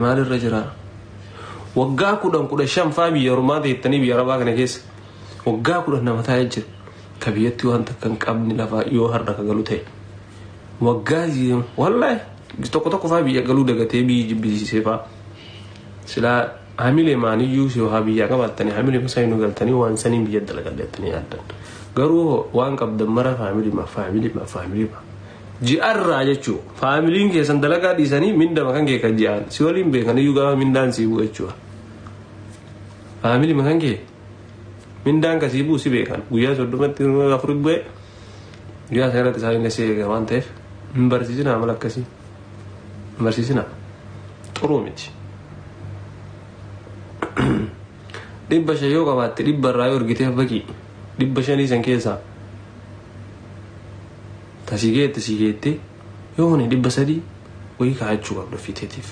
Maalirra jira? Waggaa 10 15 faa biyya ormaa teettanii biyya arabaa kana keessa waggaa 10 nama taa'ee jira. Ka biyyatti waan takka hin qabne lafaa yoo har'a ka galu ta'e. Waggaa wallaahi tokko tokko faa biyya galuu dagatee biyyi jibbisiisee faa. Silaa hamilee maaniyyuu si haa biyyaa qabaattanii hamilee masaa nu galtanii waan saniin biyya dalagadha jettanii yaaddan. Garuu waan qabdan mara faamilima faamilima faamilima. Ji'arraa jechuu faamiliin keessan dalagaa dhiisanii mindama kan kee kan ji'aan si waliin beekaniyyuu gaafa mindaan sii bu'u jechuudha. Faamilima kan kee mindaan ka sii bu'u si beekan guyyaa 30tti afur bu'e guyyaa sana irratti isaan illee si eegan waan ta'eef hin barsiisinaa amala akkasii hin barsiisinaa xuruu miti. 500 yoo qabaatte dhibba irraa yoo ergiteef baqii 500 san keessaa ta si geette si geette yoo hone 300 wayii kaa'achuu qabda ofii teetiif.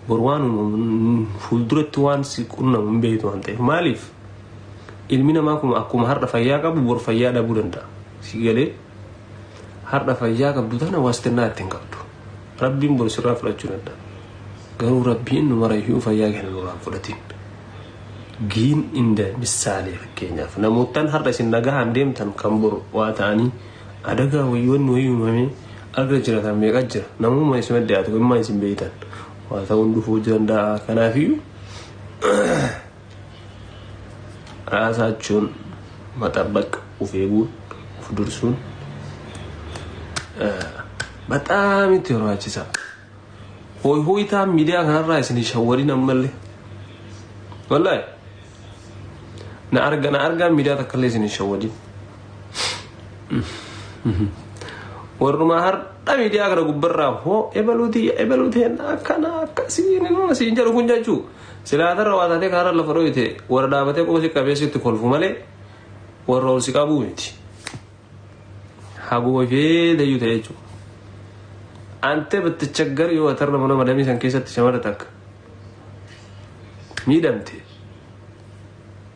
Bor waan uumamu fuulduratti waan si qunnamu hin beektu waan ta'eef maaliif ilmi namaa kun akkuma har'a fayyaa qabu bor fayyaa dhabuu danda'a. Si galee har'a fayyaa qabdu tana wastinnaa ittiin qabdu. Rabbiin bor sirraa fudhachuu danda'a. Garuu Rabbiin nu marayyuu fayyaa keenya nurraa hin fudhatin. Giin inda missaalee fakkeenyaaf namoottan har'a isin nagahaan deemtan kan bor waa ta'anii adagaa wayii wanni wayii uumamee arga jiratan meeqa jira namummaa isin dhiyaatu immaa isin beektan waa ta'uun dhufuu danda'a kanaafiyyuu raasachuun maxabbaq of eeguun of dursuun በጣም itti barbaachisaa. Hooy hooyitaan miidiyaa kanarraa isin hin shawwadin ammallee. Wallaahi. Na arga na argaan miidiyaa takkallee isin hin shawwadin. Warrumaa har'a miidiyaa kana gubbarraa hoo ebaluuti ebaluuti akkana akkasii nama siin jedhu kun jechuu. Silaatarra waa taatee kaarra lafa dhoyite warra dhaabatee quba si qabee sitti kolfu malee warra ol si qabuu miti. Haguma feeteyyuu ta'e jechuudha. Ante bittichaggar yoo atarra mana madamii san keessatti shamarra takka miidhamte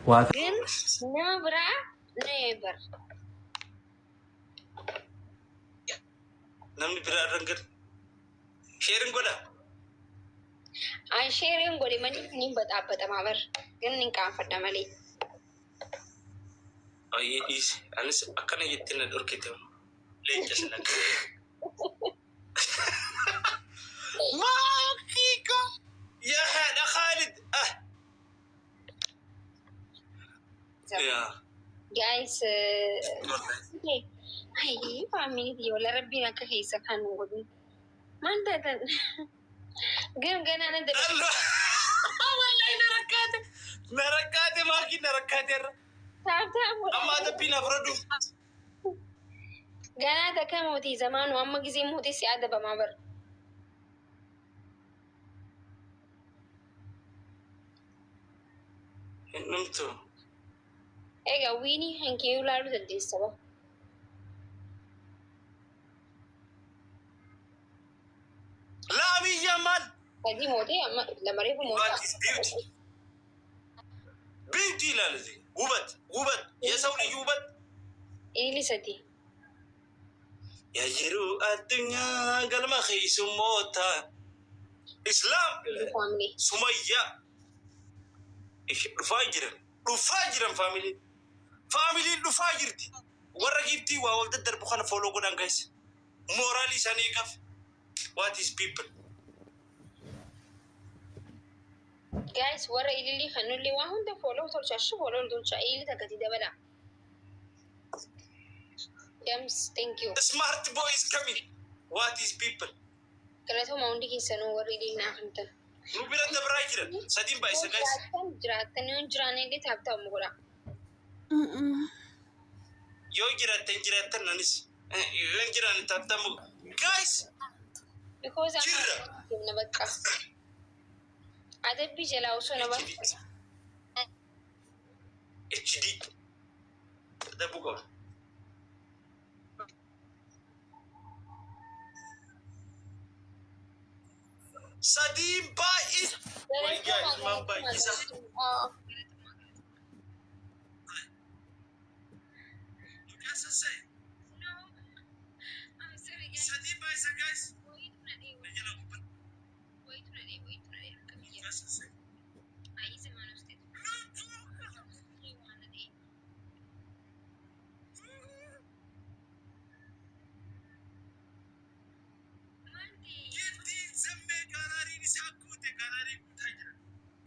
waa ግን nama biraa never. Namni biraa irra hin galu. Sheerin godha. An sheeriin godhe malee ni baxaabbatamaa bar. ግን ni qaanfadha malee. Ayyee dhiisi. Anis akkana jettee na dhorkite. Leenca sin akka. Maakiiko yaa haadha Khaalid. Ah. Yaa. Guys, ayi faamilii tiyya wala rabbiin akka keessa kan nu godhin. Maal taatan? Gan ganaa na dabe. Allah. Wallahi na rakkaate. Na rakkaate maakii na rakkaate irra. Taaf taaf Amma adabbiin afradhu. Ganaa takka mootii zamaanu amma gisee mootii si adabamaa bar. Hin dhumtu. Egaa wiinii kan kee ilaaluu dandeessa ba. Laamii Yamal. Sadii mootee amma lama reefu What mootaa. is beauty? Beauty ይላል እዚህ ውበት ውበት የሰው ልጅ ውበት Ilili sadii. የጅሩ አዱኛ ገልመ ኸይሱሞታ ኢስላም Faamilii. ሱመያ dhufaa jiran dhufaa jiran faamiliin faamiliin dhufaa jirti warra giiftii waa wal daddarbu kana fooloo godhan keessa mooraalii isaanii eegaaf what is people Guys warra ililii kan nullee waa hunda fooloo tolcha ashi fooloo tolcha ililii takkatti dabala. Dams thank you. Smart boy is coming what is people Galatooma hundi keessanuu warri ililii naaf hin ta'an. Nu bira dabraa jiran sadiin Yoo baay'isa guys jiraattan jiraattan yoo hin jiraanne illee taaf ta'u godha. Yoo jiraattan jiraattan anis yoo hin jiraanne tattamu guys Because amma jirra deemna bakka. Adabbii jalaa osoo na HD baafata. HD adabuu qaba. Sadiin baay'isa way Galatooma guys maan galatooma baay'isa galatooma. No, I'm sorry guys. Sadiin baay'isa guys Wayitu na dheebu. na jala gubbata Wayitu na dheebu. Wayitu na dheebu. Giftiin sammee gaalaarii isaa guute gaalaarii guutaa jira.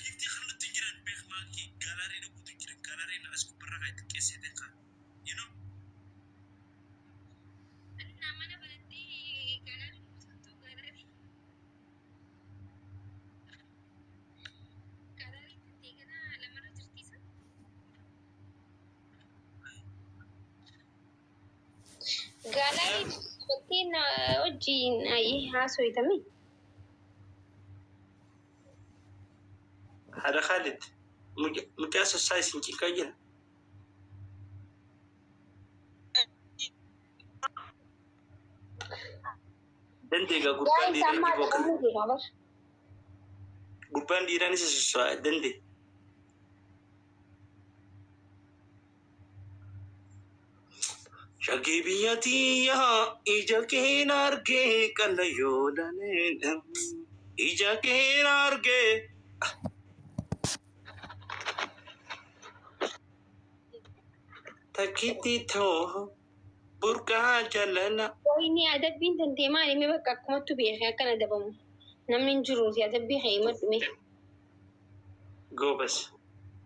Giftii kan nutti hin jiran beekmaa gaalaarii guutuu jiran gaalaarii as gubbarraa kan itti qeessee kan. You know? Mana banattee gaalaarii guutuu gaalaarii. Gaalaarii tattee gara lamarra jirtiisa. Gaalaarii dubartiin wajjin haasofitame. Haadha Khalid, mucaa sossaa isin cinqaa jira. Dandeegaa gurbaan Guys, dhiiraa amma dhiboo kana. adabamuu deema bar. Gurbaan dhiiraan isa sosso'a dandee. Shaggee biyya tiyyaa ija keen argee qallayyoo dalee ija keen argee. Takkitti ta'oo burqaa jaalala. Wayini adabbiin tantee maali? Mee bakka akkumattu beekee akkan adabamu. Namni hin jiruuti adabbii kee himadhu mee. Goobas.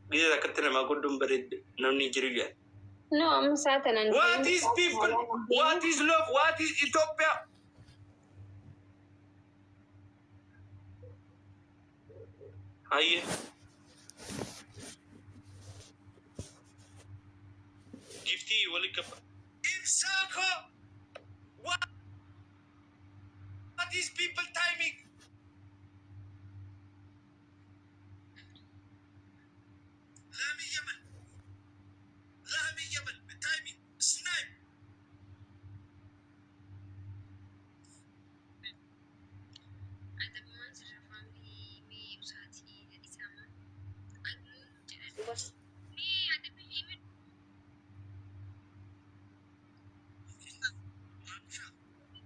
Biyya takkatti namaa godhuun bareedde namni jiru jedha. No, amma isaa tanaan. What is people? What is love? What is Ethiopia? Hayye. Giftii waliin qaba. Ibsaako. What is people timing? Lami Yemen. Lami Yemen. Timing. Snipe. Adabamaan sirra faamilii mee ibsaatii isaama. Mee adabbii kee himadhu.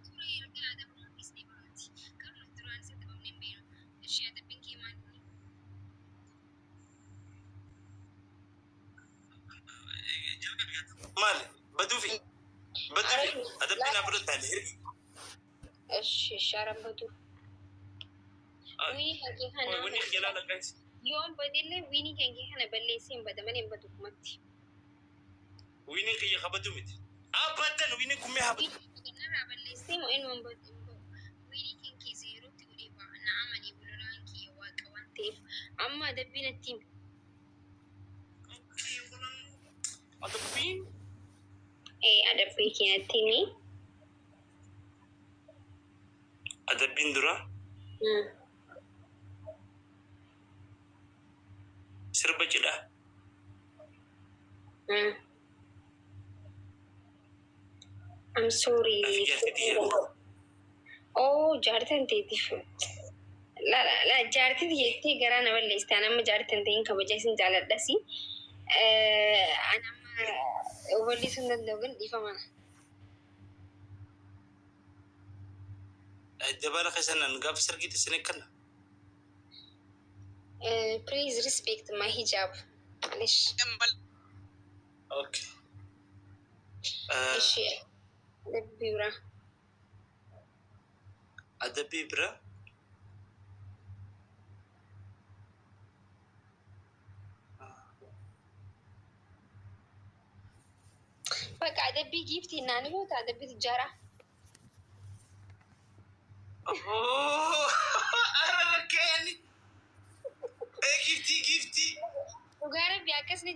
Ture erga adabamuu dhiisnee biraati. Garuu nuti duraan isa adabamnee hin beeknu. Ishee adabbiin kee maali? Maali? Baduufi. Baduufi. Adabbiin afur taane hirgi. Ishi sharan badu. Wiini kan kee kana Wanni jalaala guys. yoon badellee wiini kan kee kana balleessee hin bada malee hin badu kumatti. Wiini kiyya kabadu miti. Abadan wiini kummee habadu. Wiini kanarraa balleessee moo inni hin badu? Wiini kan kee zeerootti godhee ba'a. Na amanii bulolaan kiyya waaqa waan ta'eef amma adabbiin natti himi. Adabbiin. Ee, adabbii kee natti himi. Adabbiin dura sirba cidhaa. I'm sorry. Ati jaartii tiyya. Oh, jaartii teetiif. La la la, jaartii jettee garaa na balleessite. Ani amma jaartii ta'in kabaja isin jaaladhasi. Ani amma obolleessuu hin danda'u gan dhiifama. Dabala keessan nan gaafa sirgiitti isin akkana. Please respect my hijab. معلش. Okay. Ishi adabbii biraa. Adabbii biraa. Bakka adabbii giiftii naani goota adabbii tijjaaraa. Oh, arara keeni. Giftii giftii. Dhugaa rabbi akkas ni